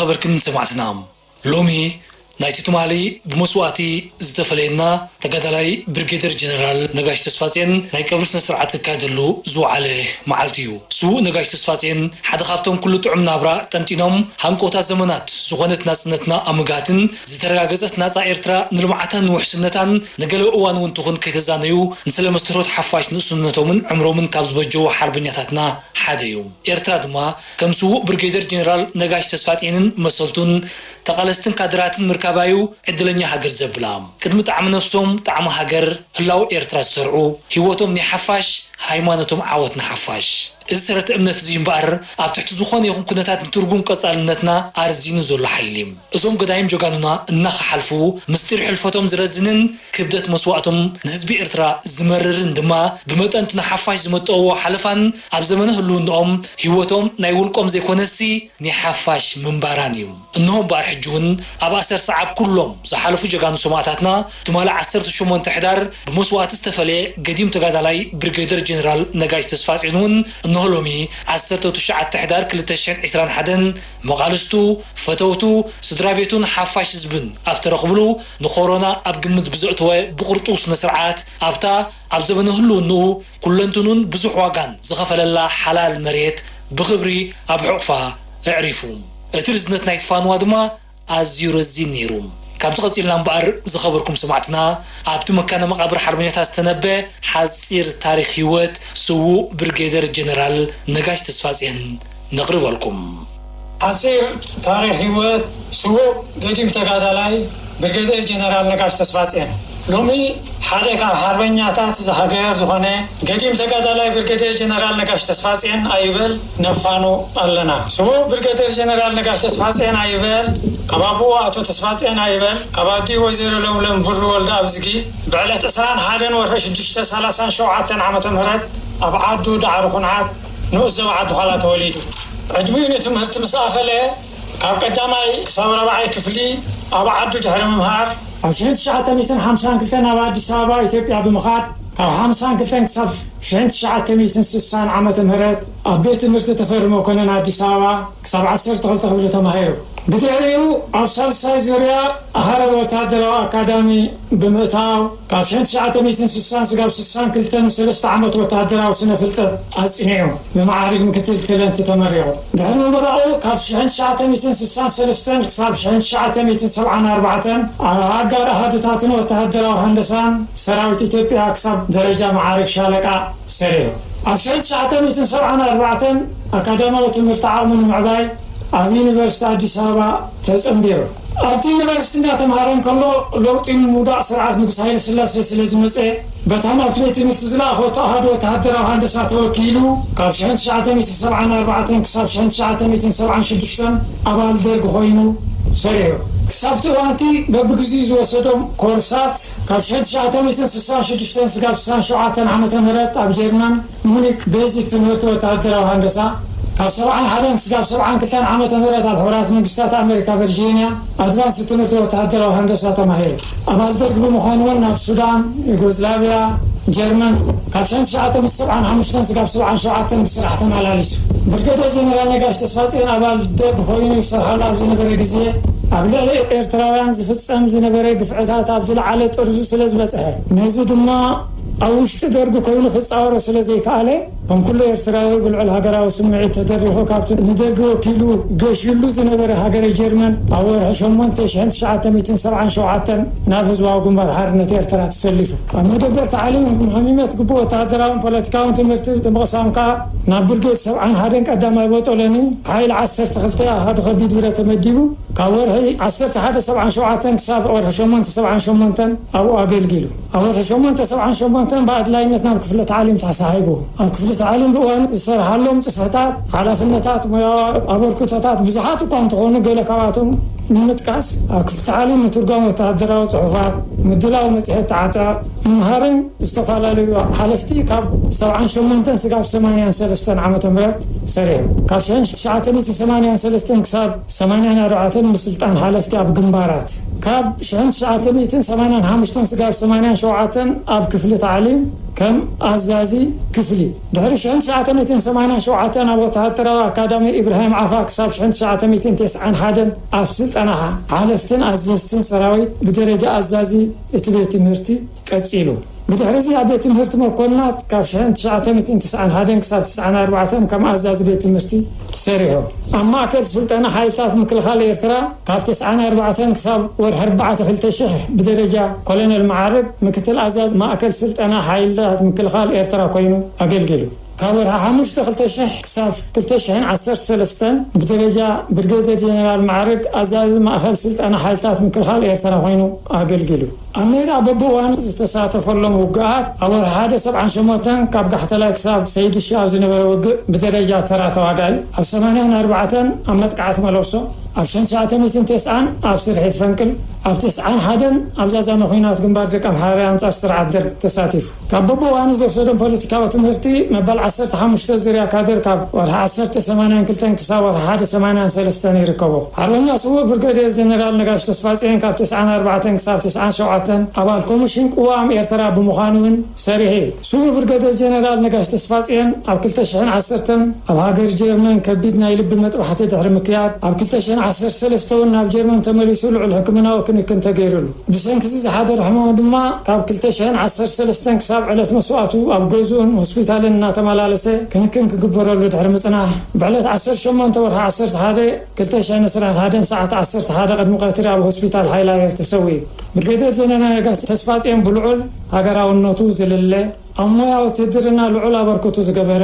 በርክን ሰማዕትና፣ ሎሚ ናይቲ ትማሊ ብመስዋእቲ ዝተፈለየና ተጋዳላይ ብርጌደር ጀነራል ነጋሽ ተስፋጼን ናይ ቀብሪ ስነ ስርዓት ክካየደሉ ዝወዓለ መዓልቲ እዩ። ስዉእ ነጋሽ ተስፋጼን ሓደ ካብቶም ኩሉ ጥዑም ናብራ ጠንጢኖም ሃንቀውታ ዘመናት ዝኾነት ናጽነትና ኣብ ምግሃትን ዝተረጋገጸት ናጻ ኤርትራ ንልምዓታን ንውሕስነታን ንገለ እዋን እውን ትኹን ከይተዛነዩ ንስለ መስተርሆት ሓፋሽ ንእስነቶምን ዕምሮምን ካብ ዝበጀዉ ሓርበኛታትና ሓደ እዩ። ኤርትራ ድማ ከም ስዉእ ብርጌደር ጀነራል ነጋሽ ተስፋጼንን መሰልቱን ተቓለስትን ካድራትን ምርካባዩ ዕድለኛ ሃገር ዘብላ። ቅድሚ ጣዕሚ ነፍሶም ጣዕሚ ሃገር ህላው ኤርትራ ዝሰርዑ፣ ህይወቶም ናይ ሓፋሽ፣ ሃይማኖቶም ዓወት ንሓፋሽ። እዚ ሰረተ እምነት እዚ እምበኣር ኣብ ትሕቲ ዝኾነ ይኹን ኩነታት ንትርጉም ቀጻልነትና ኣርዚኑ ዘሎ ሓይሊ። እዞም ገዳይም ጀጋኑና እናኸሓልፉ ምስጢር ሕልፈቶም ዝረዝንን ክብደት መስዋእቶም ንህዝቢ ኤርትራ ዝመርርን ድማ ብመጠን እቲ ንሓፋሽ ዝመጠዎ ሓለፋን ኣብ ዘመነ ህልውንኦም ህይወቶም ናይ ውልቆም ዘይኮነሲ ናይ ሓፋሽ ምንባራን እዩ። እንሆ እምበኣር ሕጂ እውን ኣብ ኣሰር ሰዓብ ኩሎም ዝሓለፉ ጀጋኑ ሰማእታትና ትማሊ ዓሰርተ ሸሞንተ ሕዳር ብመስዋእቲ ዝተፈለየ ገዲም ተጋዳላይ ብርጌደር ጀነራል ነጋሽ ተስፋጽዮን እውን እንሆ ሎሚ ዓሰርተ ትሽዓተ ሕዳር ክልተ ሽሕን ዕስራን ሓደን መቓልስቱ፣ ፈተውቱ፣ ስድራ ቤቱን ሓፋሽ ህዝብን ኣብ ተረኽብሉ ንኮሮና ኣብ ግምት ብዘእተወ ብቕርጡ ስነ ስርዓት ኣብታ ኣብ ዘመነ ህልውንኡ ኩለንትኑን ብዙሕ ዋጋን ዝኸፈለላ ሓላል መሬት ብኽብሪ ኣብ ሕቑፋ ኣዕሪፉ። እቲ ርዝነት ናይቲ ፋንዋ ድማ ኣዝዩ ረዚን ነይሩ። ካብዚ ቀጺልና እምበኣር ዝኸበርኩም ሰማዕትና ኣብቲ መካነ መቓብር ሓርበኛታት ዝተነበ ሓጺር ታሪኽ ህይወት ስዉእ ብርጌደር ጀነራል ነጋሽ ተስፋጽዮን ነቕርበልኩም። ሓጺር ታሪኽ ህይወት ስዉእ ገዲም ተጋዳላይ ብርጌደር ጀነራል ነጋሽ ተስፋጽዮን። ሎሚ ሓደ ካብ ሓርበኛታት እዛ ሃገር ዝኾነ ገዲም ተጋዳላይ ብርጌደር ጀነራል ነጋሽ ተስፋጽዮን ኣይበል ነፋኑ ኣለና። ስዉእ ብርጌደር ጀነራል ነጋሽ ተስፋጽዮን ኣይበል ካብ ኣቦኡ ኣቶ ተስፋጽዮን ኣይበል ካብ ኣዲኡ ወይዘሮ ለምለም ብሩ ወልደ ኣብዝጊ ብዕለት ዕስራን ሓደን ወርሒ ሽዱሽተ ሰላሳን ሸውዓተን ዓመተ ምህረት ኣብ ዓዱ ዳዕሮ ኩንዓት ንኡስ ዞባ ዓዲ ዃላ ተወሊዱ። ዕድሚኡ ንትምህርቲ ምስ ኣኸለ ካብ ቀዳማይ ክሳብ ራብዓይ ክፍሊ ኣብ ዓዱ ድሕሪ ምምሃር ኣብ ሽሕን ትሽዓተ ሚእትን ሓምሳን ክልተን ናብ ኣዲስ ኣበባ ኢትዮጵያ ብምኻድ ካብ ሓምሳን ክልተን ክሳብ ሽሕን ትሽዓተ ሚእትን ስሳን ዓመተ ምህረት ኣብ ቤት ትምህርቲ ተፈሪ መኮነን ኣዲስ ኣበባ ክሳብ ዓሰርተ ክልተ ክፍሊ ተማሂሩ። ብድሕሪኡ ኣብ ሳልሳይ ዙርያ ኣሃረር ወታደራዊ ኣካዳሚ ብምእታው ካብ ሽሕን ትሽዓተ ሚእትን ስሳን ስጋብ ስሳን ክልተን ንሰለስተ ዓመት ወታደራዊ ስነ ፍልጠት ኣጽኒዑ ብመዓርግ ምክትል ክለንቲ ተመሪቑ። ድሕሪ ምምራቑ ካብ ሽሕን ትሽዓተ ሚእትን ስሳን ሰለስተን ክሳብ ሽሕን ትሽዓተ ሚእትን ሰብዓን ኣርባዕተን ኣብ ኣጋር ኣሃዱታትን ወተሃደራዊ ሃንደሳን ሰራዊት ኢትዮጵያ ክሳብ ደረጃ መዓርግ ሻለቃ ሰሪዑ። ኣብ ሽሕን ትሽዓተ ሚእትን ሰብዓን ኣርባዕተን ኣካዳሚያዊ ትምህርቲ ዓቕሙ ንምዕባይ ኣብ ዩኒቨርሲቲ ኣዲስ ኣበባ ተጸንቢሩ። ኣብቲ ዩኒቨርሲቲ እናተምሃረ እንከሎ ለውጢ ምውዳቕ ስርዓት ንጉስ ሃይለ ስላሴ ስለ ዝመጸ በታ ናብቲ ቤት ትምህርቲ ዝለኣኸቶ ኣሃዱ ወተሃደራዊ ሃንደሳ ተወኪሉ ካብ ሽሕን ትሽዓተ ሚእትን ሰብዓን ኣርባዕተን ክሳብ ሽሕን ትሽዓተ ሚእትን ሰብዓን ሽዱሽተን ኣባል ደርግ ኮይኑ ሰሪሑ። ክሳብቲ እዋንቲ በብግዚኡ ዝወሰዶም ኮርሳት ካብ ሽሕን ትሽዓተ ሚእትን ስሳን ሽዱሽተን ስጋብ ስሳን ሸውዓተን ዓመተ ምህረት ኣብ ጀርመን ሙኒክ ቤዚክ ትምህርቲ ወተሃደራዊ ሃንደሳ፣ ካብ ሰብዓን ሓደን ክሳብ ሰብዓን ክልተን ዓመተ ምህረት ኣብ ሕቡራት መንግስታት ኣመሪካ ቨርጂንያ ኣድቫንስ ትምህርቲ ወተሃደራዊ ሃንደሳ ተማሂሩ። ኣባል ደርግ ብምዃኑ እውን ናብ ሱዳን፣ ዩጎዝላቪያ፣ ጀርመን ካብ ሽሕን ትሽዓተ ሚእትን ሰብዓን ሓሙሽተን ስጋብ ሰብዓን ሸውዓተን ብስራሕ ተመላሊሱ። ብርጌደር ጀነራል ነጋሽ ተስፋጽዮን ኣባል ደርግ ኮይኑ ይሰርሓሉ ኣብ ዝነበረ ግዜ ኣብ ልዕሊ ኤርትራውያን ዝፍጸም ዝነበረ ግፍዕታት ኣብ ዝለዓለ ጥርዙ ስለ ዝበጽሐ ነዚ ድማ ኣብ ውሽጢ ደርጊ ኮይኑ ክጻወሮ ስለ ዘይከኣለ፣ ከም ኩሉ ኤርትራዊ ብልዑል ሃገራዊ ስምዒት ተደሪኹ ካብቲ ንደርጊ ወኪሉ ገሽሉ ዝነበረ ሃገረ ጀርመን ኣብ ወርሒ ሸሞንተ ሽሕን ትሽዓተ ሚእትን ሰብዓን ሸውዓተን ናብ ህዝባዊ ግንባር ሓርነት ኤርትራ ተሰሊፉ። ኣብ መደበር ታዕሊም ንኸም ይመት ግቡእ ወተሃደራውን ፖለቲካውን ትምህርቲ ብምቕሳም ከኣ ናብ ብርጌድ ሰብዓን ሓደን ቀዳማይ ቦጦሎኒ ሓይሊ ዓሰርተ ክልተ ኣሃዱ ከቢድ ብረት ተመዲቡ ካብ ወርሒ ዓሰርተ ሓደ ሰብዓን ሸውዓተን ክሳብ ወርሒ ሸሞንተ ሰብዓን ሸሞንተን ኣብኡ ኣገልጊሉ። ኣብ ወርሒ ሸሞንተ ሰብዓን ሸሞንተን ብኣድላይነት ናብ ክፍለ ታዕሊም ተሳሒቡ። ኣብ ክፍለ ታዕሊም ብእዋኑ ዝሰርሓሎም ጽፍሕታት፣ ሓላፍነታት፣ ሞያዊ ኣበርክቶታት ብዙሓት እኳ እንተኾኑ ገለ ካብኣቶም ንምጥቃስ ኣብ ክፍለ ታዕሊም ምትርጓም ወተሃደራዊ ጽሑፋት፣ ምድላው መጽሔት ተዓጠቕ፣ ምምሃርን ዝተፈላለዩ ሓለፍቲ ካብ ሰብዓን ሸሞንተን ስጋብ ሰማንያን ሰለስተን ዓመተ ምህረት ሰሪሑ። ካብ ሽሕን ትሽዓተ ሚእትን ሰማንያን ሰለስተን ክሳብ ሰማንያን ኣርባዕተን ምስልጣን ሓለፍቲ ኣብ ግንባራት ካብ ሽሕን ትሽዓተ ሚእትን ሰማንያን ሓሙሽተን ስጋብ ሰማንያን ሸውዓተን ኣብ ክፍሊ ታዕሊም ከም ኣዛዚ ክፍሊ፣ ድሕሪ ሽሕን ትሽዓተ ሚእትን ሰማንያን ሸውዓተን ኣብ ወተሃደራዊ ኣካዳሚ ኢብራሂም ዓፋ ክሳብ ሽሕን ትሽዓተ ሚእትን ተስዓን ሓደን ኣብ ስልጠና ሓለፍትን ኣዘዝትን ሰራዊት ብደረጃ ኣዛዚ እቲ ቤት ትምህርቲ ቀጺሉ። ብድሕሪ እዚ ኣብ ቤት ትምህርቲ መኮንናት ካብ ሽሕን ትሽዓተ ሚእትን ተስዓን ሓደን ክሳብ ተስዓን ኣርባዕተን ከም ኣዛዚ ቤት ትምህርቲ ሰሪሑ። ኣብ ማእከል ስልጠና ሓይልታት ምክልኻል ኤርትራ ካብ ተስዓን ኣርባዕተን ክሳብ ወርሒ ኣርባዕተ ክልተ ሽሕ ብደረጃ ኮሎኔል መዓርግ ምክትል ኣዛዚ ማእከል ስልጠና ሓይልታት ምክልኻል ኤርትራ ኮይኑ ኣገልጊሉ። ካብ ወርሒ ሓሙሽተ ክልተ ሽሕ ክሳብ ክልተ ሽሕን ዓሰርተ ሰለስተን ብደረጃ ብርጌደር ጀነራል መዓርግ ኣዛዚ ማእኸል ስልጠና ሓይልታት ምክልኻል ኤርትራ ኮይኑ ኣገልጊሉ። ኣብ ሜዳ በብእዋኑ ዝተሳተፈሎም ውግኣት ኣብ ወርሒ ሓደ ሰብዓን ሸሞንተን ካብ ጋሕተላይ ክሳብ ሰይድሺ ኣብ ዝነበረ ውግእ ብደረጃ ተራ ተዋጋኢ፣ ኣብ ሰማንያን ኣርባዕተን ኣብ መጥቃዕቲ መለሶ፣ ኣብ ሽሕን ትሽዓተ ሚእትን ተስዓን ኣብ ስርሒት ፈንቅል፣ ኣብ ተስዓን ሓደን ኣብ ዛዛመ ኲናት ግንባር ደቂ ኣምሓራ ኣንጻር ስርዓት ደርግ ተሳቲፉ። ካብ በብእዋኑ ዝወሰዶም ፖለቲካዊ ትምህርቲ መበል ዓሰርተ ሓሙሽተ ዙርያ ካድር ካብ ወርሒ ዓሰርተ ሰማንያን ክልተን ክሳብ ወርሒ ሓደ ሰማንያን ሰለስተን ይርከቦ። ሓርበኛ ስዉእ ብርገዴር ጀነራል ነጋሽ ተስፋጽዮን ካብ ተስዓን ኣርባዕተን ክሳብ ተስዓን ሸውዓተን ኣባል ኮሚሽን ቅዋም ኤርትራ ብምዃኑ እውን ሰሪሑ እዩ። ስዉእ ብርገዴር ጀነራል ነጋሽ ተስፋጽዮን ኣብ ክልተ ሽሕን ዓሰርተን ኣብ ሃገር ጀርመን ከቢድ ናይ ልቢ መጥባሕቲ ድሕሪ ምክያድ፣ ኣብ ክልተ ሽሕን ዓሰርተ ሰለስተ እውን ናብ ጀርመን ተመሊሱ ልዑል ሕክምናዊ ክንክን ተገይሩሉ። ብሰንኪ እዚ ዝሓደሮ ሕማም ድማ ካብ ክልተ ሽሕን ዓሰርተ ሰለስተን ክሳብ ዕለት መስዋእቱ ኣብ ገዝኡን ሆስፒታልን እናተመላለሰ ክንክን ክግበረሉ ድሕሪ ምጽናሕ፣ ብዕለት ዓሰርተ ሸሞንተ ወርሒ ዓሰርተ ሓደ ክልተ ሽሕን ዕስራን ሓደን ሰዓት ዓሰርተ ሓደ ቅድሚ ቀትሪ ኣብ ሆስፒታል ሓይሊ ኣየር ተሰዊኡ። ብርጌደር ጀነራል ነጋሽ ተስፋጽዮን ብልዑል ሃገራውነቱ ዝልለ፣ ኣብ ሞያ ውትህድርና ልዑል ኣበርክቶ ዝገበረ፣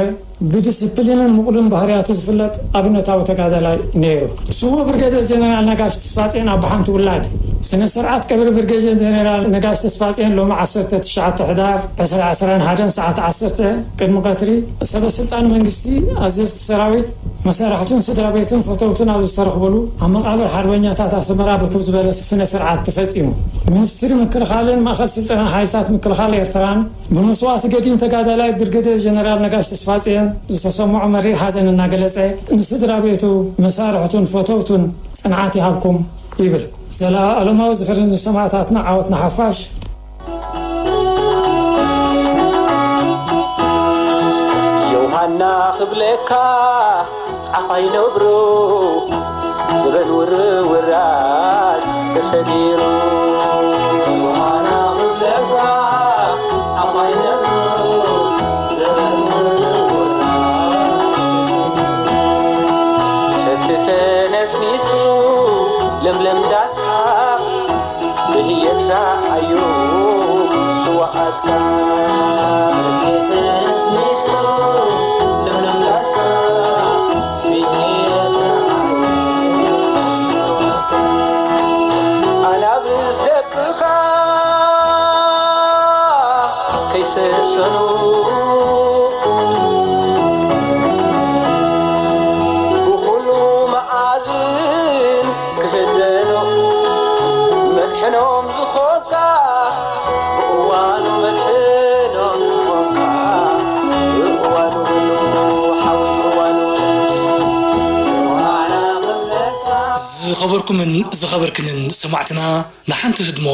ብዲስፕሊንን ምቕሉል ባህርያቱ ዝፍለጥ ኣብነታዊ ተጋዳላይ ነይሩ። ስዉእ ብርጌደር ጀነራል ነጋሽ ተስፋጽዮን ኣቦ ሓንቲ ውላድ፣ ስነ ስርዓት ቀብሪ ብርጌደር ጀነራል ነጋሽ ተስፋጽዮን ሎሚ ዓሰርተ ትሽዓተ ሕዳር ዕስራ ዕስራን ሓደን ሰዓት ዓሰርተ ቅድሚ ቀትሪ ሰበ ስልጣን መንግስቲ፣ ኣዘዝቲ ሰራዊት፣ መሳርሕቱን ስድራ ቤቱን ፈተውቱን ኣብ ዝተረኽብሉ ኣብ መቓብር ሓርበኛታት ኣስመራ ብክብ ዝበለ ስነ ስርዓት ተፈጺሙ። ሚኒስትሪ ምክልኻልን ማእኸል ስልጠና ሓይልታት ምክልኻል ኤርትራን ብመስዋእቲ ገዲም ተጋዳላይ ብርጌደር ጀነራል ነጋሽ ተስፋጽዮን ዝተሰምዖ መሪር ሓዘን እናገለጸ፣ ንስድራ ቤቱ፣ መሳርሕቱን ፈተውቱን ጽንዓት ይሃብኩም ይብል። ዘለኣለማዊ ዝኽሪ ንሰማእታትና፣ ዓወት ንሓፋሽ። ዮሃና ክብለካ ጣፋይ ነብሩ፣ ዘበን ውርውራስ ተሰጊሩ። ዮሃና ክብለካ ጣፋይ ነብሩ፣ ዘበን ውርውራስ ተሰጊሩ። ሰቲ ተነስኒሱ ለምለም ዳስካ፣ ብህየት ረኣዮ ስዋኣትካ። ሰቲ ተነስኒሱ ለምለም ዳስካ፣ ብህየት ረኣዮ ስዋኣትካ። ኣናብስ ደቅኻ ከይሰሰኑ፣ ብኹሉ መኣዝን ክህደኑ፣ መድሕኖም ዝኾንካ፣ ብእዋኑ መድሕኖም ዝኾንካ፣ ብእዋኑ ሓዊ እዋኑ። ዝኸበርኩምን ዝኸበርክንን ሰማዕትና፣ ንሓንቲ ህድሞ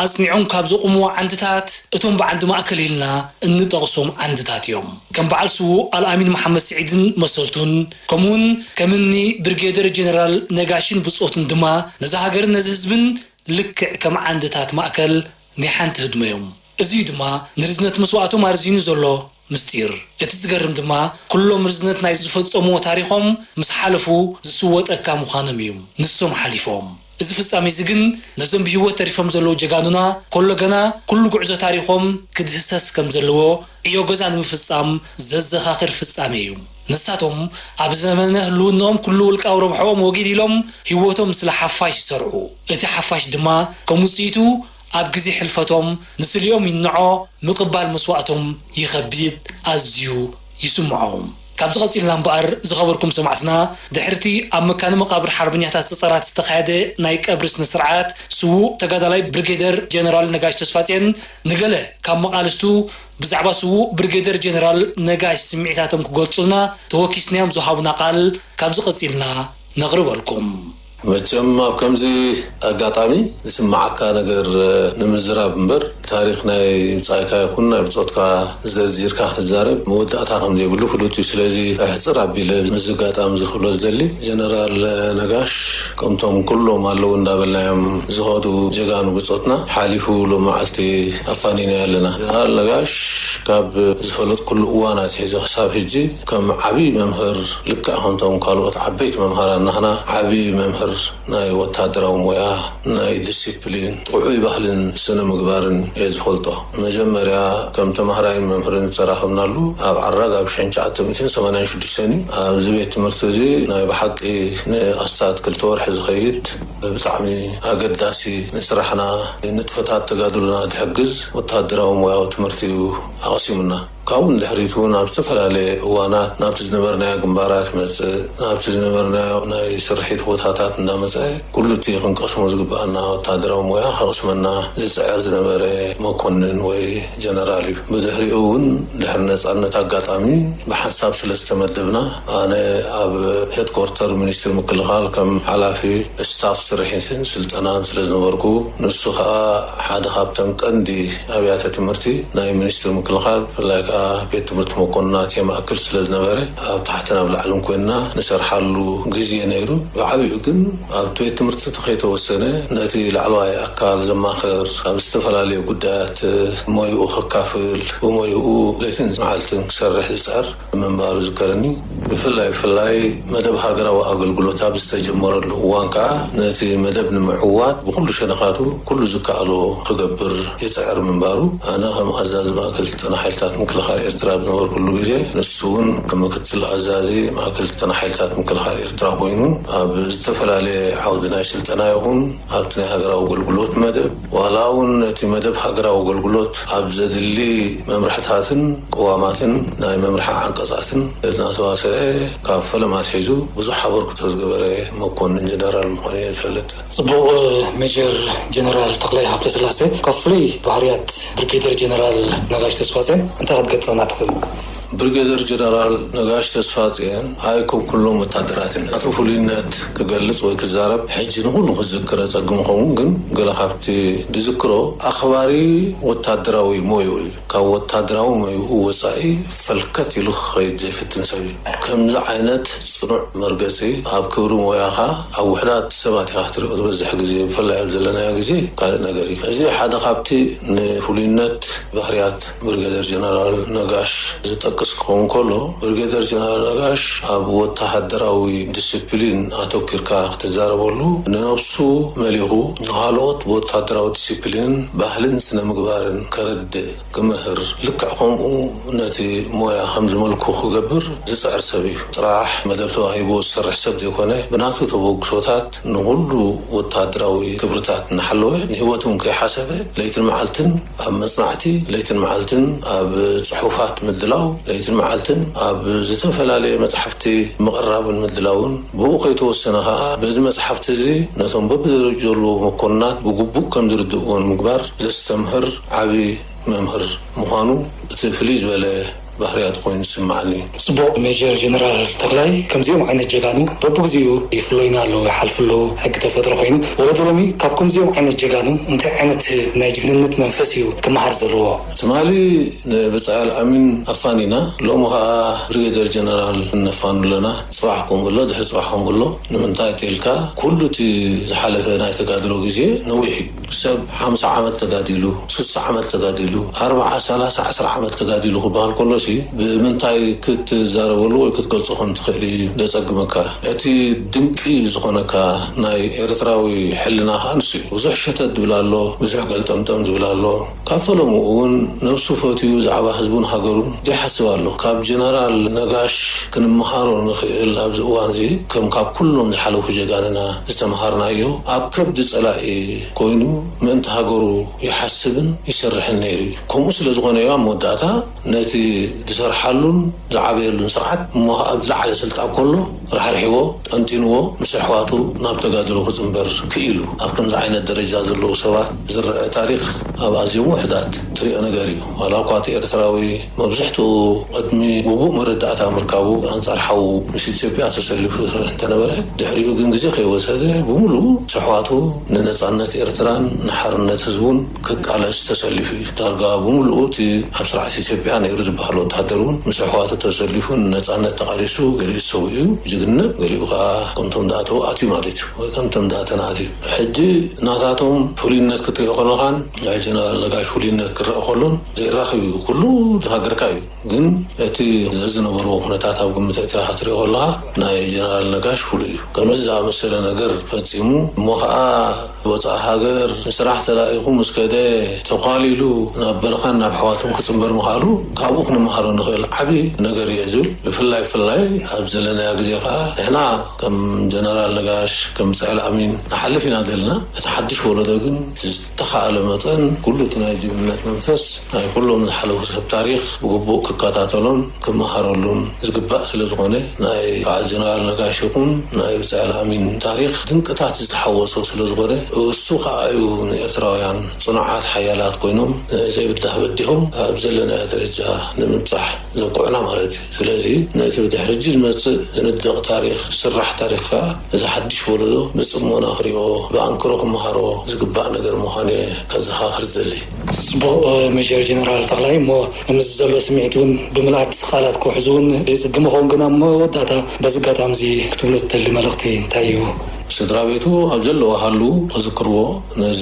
ኣጽኒዖም ካብ ዘቑምዎ ዓንድታት፣ እቶም ብዓንዲ ማእከል ኢልና እንጠቕሶም ዓንድታት እዮም። ከም በዓል ስዉእ ኣልኣሚን መሓመድ ስዒድን መሰልቱን፣ ከምኡውን ከም እኒ ብርጌደር ጀነራል ነጋሽን ብጾቱን ድማ፣ ነዛ ሃገርን ነዚ ህዝብን ልክዕ ከም ዓንድታት ማእከል ናይ ሓንቲ ህድሞ እዮም። እዚ እዩ ድማ ንርዝነት መስዋእቶም ኣርዚኑ ዘሎ ምስጢር። እቲ ዝገርም ድማ፣ ኩሎም ርዝነት ናይ ዝፈጸምዎ ታሪኾም ምስ ሓለፉ ዝስወጠካ ምዃኖም እዩ። ንሶም ሓሊፎም። እዚ ፍጻሜ እዚ ግን ነዞም ብህይወት ተሪፎም ዘለዉ ጀጋኑና፣ ኮሎ ገና ኩሉ ጉዕዞ ታሪኾም ክድህሰስ ከም ዘለዎ ዕዮ ገዛ ንምፍጻም ዘዘኻኽር ፍጻሜ እዩ። ንሳቶም ኣብ ዘመነ ህልውናኦም ኩሉ ውልቃዊ ረብሓኦም ወጊድ ኢሎም ህይወቶም ስለ ሓፋሽ ይሰርዑ። እቲ ሓፋሽ ድማ ከም ውጽኢቱ ኣብ ግዜ ሕልፈቶም ንስሊኦም ይንዖ፣ ምቕባል መስዋእቶም ይኸብድ፣ ኣዝዩ ይስምዖ። ካብዚ ቀጺልና እምበኣር ዝኸበርኩም ሰማዕትና፣ ድሕርቲ ኣብ መካነ መቓብር ሓርበኛታት ጸጸራት ዝተኻየደ ናይ ቀብሪ ስነ ስርዓት፣ ስዉእ ተጋዳላይ ብሪጌደር ጀነራል ነጋሽ ተስፋጽዮን ንገለ ካብ መቓልስቱ ብዛዕባ ስዉእ ብሪጌደር ጀነራል ነጋሽ ስምዒታቶም ክገልጹልና ተወኪስናዮም ዝሃቡና ቃል ካብዚ ቀጺልና ነቕርበልኩም። መቸም ኣብ ከምዚ ኣጋጣሚ ዝስምዓካ ነገር ንምዝራብ እምበር፣ ታሪኽ ናይ ብጻይካ ይኹን ናይ ብጾትካ ዘርዚርካ ክትዛረብ መወዳእታ ከም ዘይብሉ ፍሉጥ እዩ። ስለዚ ኣሕጽር ኣቢለ ምስዚ ኣጋጣሚ እዚ ክብሎ ዝደሊ፣ ጀነራል ነጋሽ ከምቶም ኩሎም ኣለዉ እንዳበልናዮም ዝኸዱ ጀጋኑ ብጾትና፣ ሓሊፉ ሎም መዓልቲ ኣፋኒናዮ ኣለና። ጀነራል ነጋሽ ካብ ዝፈለጥኩሉ እዋን ኣትሒዘ ክሳብ ሕጂ ከም ዓብዪ መምህር፣ ልክዕ ከምቶም ካልኦት ዓበይቲ መምሃራን ናህና ዓብዪ መምህር ናይ ወታደራዊ ሞያ፣ ናይ ዲሲፕሊን፣ ጥዑይ ባህልን ስነ ምግባርን እየ ዝፈልጦ። መጀመርያ ከም ተማሃራይን መምህርን ዝተራኸብናሉ ኣብ ዓራግ ኣብ ሽሕን ትሽዓተ ሚእትን ሰማንያን ሽዱሽተን እዩ። ኣብዚ ቤት ትምህርቲ እዚ ናይ ብሓቂ ንኣስታት ክልተ ወርሒ ዝኸይድ ብጣዕሚ ኣገዳሲ ንስራሕና ንጥፈታት ተጋድሎና ዝሕግዝ ወታደራዊ ሞያዊ ትምህርቲ እዩ ኣቐሲሙና። ካብኡ ንድሕሪት እውን ኣብ ዝተፈላለየ እዋናት ናብቲ ዝነበርናዮ ግንባራት መጽእ፣ ናብቲ ዝነበርናዮ ናይ ስርሒት ቦታታት እንዳመጸ ኩሉ እቲ ክንቀስሞ ዝግብኣና ወታደራዊ ሞያ ከቕስመና ዝጽዕር ዝነበረ መኮንን ወይ ጀነራል እዩ። ብድሕሪኡ እውን ድሕሪ ነጻነት ኣጋጣሚ ብሓንሳብ ስለ ዝተመደብና ኣነ ኣብ ሄድኮርተር ሚኒስትሪ ምክልኻል ከም ሓላፊ ስታፍ ስርሒትን ስልጠናን ስለ ዝነበርኩ፣ ንሱ ኸኣ ሓደ ካብተን ቀንዲ ኣብያተ ትምህርቲ ናይ ሚኒስትሪ ምክልኻል፣ ብፍላይ ከኣ ቤት ትምህርቲ መኮንናት የማእክል ስለ ዝነበረ፣ ኣብ ታሕቲ ናብ ላዕልን ኮይንና ንሰርሓሉ ግዜ ነይሩ። ብዓቢኡ ግን ኣብቲ ቤት ትምህርቲ እቲ ከይተወሰነ ነቲ ላዕለዋይ ኣካል ዘማኽር፣ ኣብ ዝተፈላለዩ ጉዳያት ሞይኡ ከካፍል፣ ብሞይኡ ለይትን መዓልትን ክሰርሕ ዝጸር ምንባሩ ዝከረኒ። ብፍላይ ብፍላይ መደብ ሃገራዊ ኣገልግሎት ኣብ ዝተጀመረሉ እዋን ከኣ ነቲ መደብ ንምዕዋት ብኹሉ ሸነኻቱ ኩሉ ዝከኣሎ ክገብር ይጽዕር ምንባሩ፣ ኣነ ከም ኣዛዚ ማእከል ስልጠና ሓይልታት ምክልኻል ኤርትራ ኣብ ዝነበርኩሉ ግዜ፣ ንሱ እውን ከም ምክትል ኣዛዚ ማእከል ስልጠና ሓይልታት ምክልኻል ኤርትራ ኮይኑ ኣብ ዝተፈላለየ ዓውዲ ናይ ስልጠና ይኹን ኣብቲ ናይ ሃገራዊ ኣገልግሎት መደብ፣ ዋላ እውን ነቲ መደብ ሃገራዊ ኣገልግሎት ኣብ ዘድሊ መምርሕታትን ቅዋማትን ናይ መምርሒ ዓንቀጻትን እናተዋሰአ ካብ ፈለማ ኣትሒዙ ብዙሕ ኣበርክቶ ዝገበረ መኮንን ጀነራል ምዃኑ እየ ዝፈልጥ። ጽቡቕ። ሜጀር ጀነራል ተኽላይ ሃብተስላሴ፣ ካብ ፍሉይ ባህርያት ብርጌደር ጀነራል ነጋሽ ተስፋጼን እንታይ ክትገልጸልና ትኽእል? ብርጌደር ጀነራል ነጋሽ ተስፋጼን ኣይኮን ኩሎም ወታደራት ናቱ ፍሉይነት ክገልጽ ወይ ክዛረብ ሕጂ ንኹሉ ክዝክር ኣጸግም ኸውን፣ ግን ገለ ካብቲ ዝዝክሮ ኣኽባሪ ወታደራዊ ሞይኡ እዩ። ካብ ወታደራዊ ሞይኡ ወጻኢ ፈልከት ኢሉ ክኸይድ ዘይፍትን ሰብ እዩ። ከምዚ ዓይነት ጽኑዕ መርገጺ ኣብ ክብሪ ሞያኻ ኣብ ውሑዳት ሰባት ኢኻ ክትሪኦ ዝበዝሕ ግዜ፣ ብፍላይ ኣብ ዘለናዮ ግዜ ካልእ ነገር እዩ። እዚ ሓደ ካብቲ ንፍሉይነት ባህርያት ብርጌደር ጀነራል ነጋሽ ዝጠቅስ ክኸውን ከሎ፣ ብርጌደር ጀነራል ነጋሽ ኣብ ወተሃደራዊ ዲስፕሊን ኣተኲርካ ክትዛረበሉ፣ ንነብሱ መሊኹ ንኻልኦት ብወተሃደራዊ ዲስፕሊንን ባህልን ስነ ምግባርን ከረድእ ክምህር፣ ልክዕ ከምኡ ነቲ ሞያ ከም ዝመልኩ ክገብር ዝጽዕር ሰብ እዩ። ጥራሕ መደብ ተዋሂብዎ ዝሰርሕ ሰብ ዘይኮነ፣ ብናቱ ተበግሶታት ንኹሉ ወተሃደራዊ ክብርታት እናሓለወ፣ ንህይወቱ እውን ከይሓሰበ፣ ለይትን መዓልትን ኣብ መጽናዕቲ፣ ለይትን መዓልትን ኣብ ጽሑፋት ምድላው፣ ለይትን መዓልትን ኣብ ዝተፈላለየ መጽሓፍቲ ምቕራብን ምድላውን፣ ብኡ ከይተወሰነ ከኣ፣ በዚ መጽሓፍቲ እዚ ነቶም በብደረጅኡ ዘለዉ መኮንናት ብግቡእ ከም ዝርድእዎ ንምግባር ዘስተምህር ዓቢ መምህር ምዃኑ እቲ ፍልይ ዝበለ ባህርያት ኮይኑ ዝስምዓኒ እዩ። ጽቡቕ። ሜጀር ጀነራል ተኽላይ፣ ከምዚኦም ዓይነት ጀጋኑ በብግዜኡ ይፍለዩና ኣለዉ፣ ይሓልፉ ኣለዉ። ሕጊ ተፈጥሮ ኮይኑ፣ ወለዶ ሎሚ ካብ ከምዚኦም ዓይነት ጀጋኑ እንታይ ዓይነት ናይ ጅግንነት መንፈስ እዩ ክመሃር ዘለዎ? ትማሊ ንብጻይ ኣልኣሚን ኣፋኒና፣ ሎሚ ኸኣ ብሪጌደር ጀነራል ነፋኑ ኣለና። ጽባሕ ከምኡ ኣሎ፣ ድሕሪ ጽባሕ ከምኡ ኣሎ። ንምንታይ ተልካ፣ ኩሉ እቲ ዝሓለፈ ናይ ተጋድሎ ግዜ ነዊሕ እዩ። ሰብ ሓምሳ ዓመት ተጋዲሉ፣ ስሳ ዓመት ተጋዲሉ፣ ኣርብዓ፣ ሰላሳ፣ ዕስራ ዓመት ተጋዲሉ ክበሃል ከሎሲ፣ ብምንታይ ክትዛረበሉ ወይ ክትገልጾ ከም ትኽእል እዩ ዘጸግመካ። እቲ ድንቂ ዝኾነካ ናይ ኤርትራዊ ሕልና ከኣ ንሱ እዩ። ብዙሕ ሸተት ዝብል ኣሎ፣ ብዙሕ ገልጠምጠም ዝብል ኣሎ። ካብ ፈለምኡ እውን ነብሱ ፈትዩ ብዛዕባ ህዝቡን ሃገሩን ዘይሓስብ ኣሎ። ካብ ጀነራል ነጋሽ ክንመሃሮ ንኽእል ኣብዚ እዋን እዚ፣ ከም ካብ ኩሎም ዝሓለፉ ጀጋንና ዝተምሃርናዮ፣ ኣብ ከብዲ ጸላኢ ኮይኑ ምእንቲ ሃገሩ ይሓስብን ይሰርሕን ነይሩ እዩ። ከምኡ ስለ ዝኾነ እዩ ኣብ መወዳእታ ነቲ ዝሰርሓሉን ዝዓበየሉን ስርዓት እሞ ኣብ ዝለዓለ ስልጣን ከሎ ራሕሪሕዎ፣ ጠንጢንዎ፣ ምስ ኣሕዋቱ ናብ ተጋድሎ ክጽንበር ክኢሉ። ኣብ ከምዚ ዓይነት ደረጃ ዘለዉ ሰባት ዝረአ ታሪኽ ኣብ ኣዝዮም ውሑዳት ትሪኦ ነገር እዩ። ዋላ እኳ እቲ ኤርትራዊ መብዝሕትኡ ቅድሚ ግቡእ መረዳእታ ምርካቡ ኣንጻር ሓዉ ምስ ኢትዮጵያ ተሰሊፉ እንተነበረ፣ ድሕሪኡ ግን ግዜ ከይወሰደ ብምሉኡ ምስ ኣሕዋቱ ንነጻነት ኤርትራን ንሓርነት ህዝቡን ክቃለስ ተሰሊፉ እዩ። ዳርጋ ብምሉኡ እቲ ኣብ ስርዓት ኢትዮጵያ ነይሩ ዝበሃል ወተሃደር እውን ምስ ኣሕዋቱ ተሰሊፉ ንነጻነት ተቓሊሱ፣ ገሊኡ ሰዊኡ ጅግንነት፣ ገሊኡ ከዓ ከምቶም ደኣ ተውኣት እዩ ማለት እዩ፣ ወይ ከምቶም ደኣ ተናኣት እዩ። ሕጂ ናታቶም ፍሉይነት ክትሪኦ ከለኻን ናይ ጀነራል ነጋሽ ፍሉይነት ክረአ ከሎን ዘይራኸብ እዩ። ኩሉ ተሃገርካ እዩ። ግን እቲ ዝነበርዎ ኩነታት ኣብ ግምት ኣእቲኻ ክትሪኦ ከለኻ ናይ ጀነራል ነጋሽ ፍሉይ እዩ። ከምዚ ዝኣመሰለ ነገር ፈጺሙ እሞ ኸዓ ወፃኢ ሃገር ንስራሕ ተላኢኹ ምስ ከደ ተዃሊሉ ናብ በረኻን ናብ ኣሕዋቱን ክፅንበር ምኽኣሉ ካብኡ ክንመሃሮ ንኽእል ዓብዪ ነገር እዩ ዝብል። ብፍላይ ብፍላይ ኣብ ዘለናዮ ግዜ ኸዓ ንሕና ከም ጀነራል ነጋሽ፣ ከም ብጻይ ኣልኣሚን ንሓልፍ ኢና ዘለና። እቲ ሓድሽ ወለዶ ግን እቲ ዝተኻእለ መጠን ኩሉ እቲ ናይ ጅግንነት መንፈስ ናይ ኩሎም ዝሓለፉ ሰብ ታሪኽ ብግቡእ ክከታተሎን ክመሃረሉን ዝግባእ ስለ ዝኾነ፣ ናይ በዓል ጀነራል ነጋሽ ይኹን ናይ ብጻይ ኣልኣሚን ታሪኽ ድንቅታት ዝተሓወሶ ስለ ዝኾነ፣ እሱ ኸዓ እዩ ንኤርትራውያን ጽኑዓት ሓያላት ኮይኖም ዘይብዳህ በዲሆም ኣብ ዘለናዮ ደረጃ ንምብጻሕ ዘብቅዑና ማለት እዩ። ስለዚ ነቲ ብድሕሪ ሕጂ ዝመጽእ ዝንደቕ ታሪኽ፣ ዝስራሕ ታሪኽ ከኣ እዚ ሓድሽ ወለዶ ብጽሞና ክሪኦ፣ ብኣንክሮ ክመሃሮ ዝግባእ ነገር ምዃኑ እየ ከዘኻኽር ዝደሊ። ጽቡቕ፣ ሜጀር ጀነራል ተኽላይ፣ እሞ ከምዚ ዘሎ ስምዒት እውን ብምልኣት ቃላት ክውሕዝ እውን የጸግም ይኸውን፣ ግና ኣብ መወዳእታ በዚ ኣጋጣሚ እዚ ክትብሎ ትደሊ መልእኽቲ እንታይ እዩ? ስድራ ቤቱ ኣብ ዘለዎ ሃሉ ክዝክርዎ፣ ነዚ